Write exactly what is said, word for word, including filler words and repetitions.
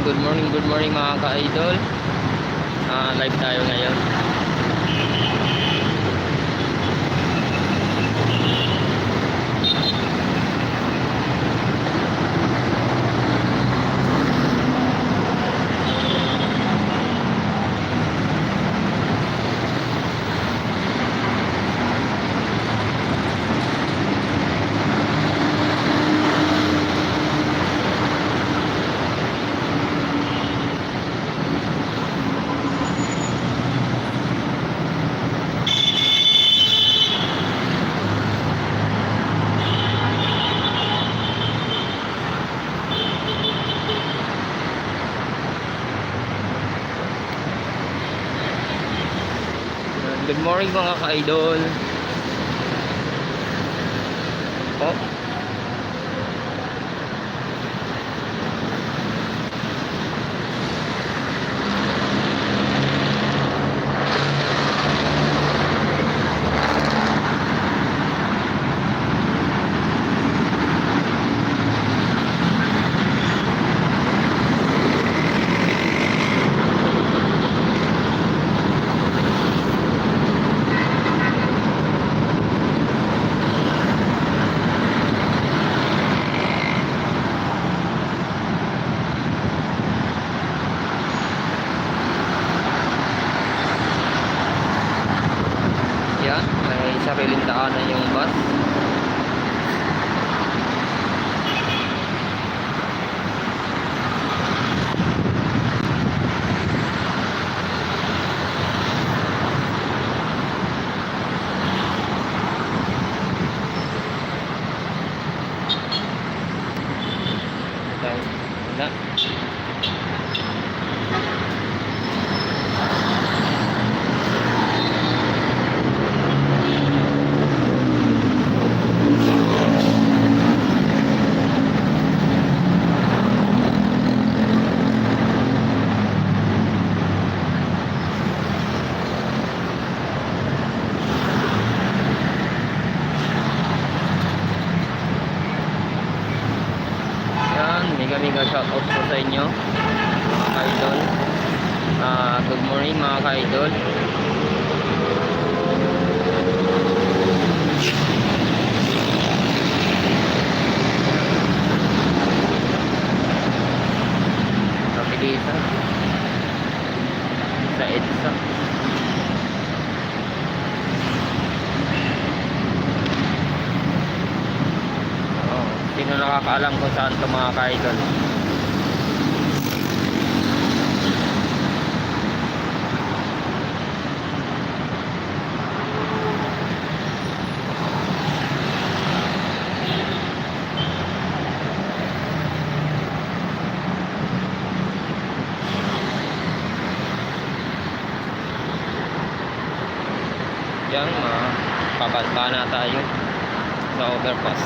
Good morning, good morning mga ka-idol. Ah, live tayo ngayon. Good morning mga ka-idol. Oh. Yan, may sariling daanan yung bus. Tayo. Wala. Yan, mega mega shoutout po sa inyo, mga ka-idol. Ah, good morning, mga ka-idol. Kapilitan. Sa EDSA. Oh, sino nakakaalam kung saan to, mga ka-idol? Yan, mga pababa na tayo sa overpass.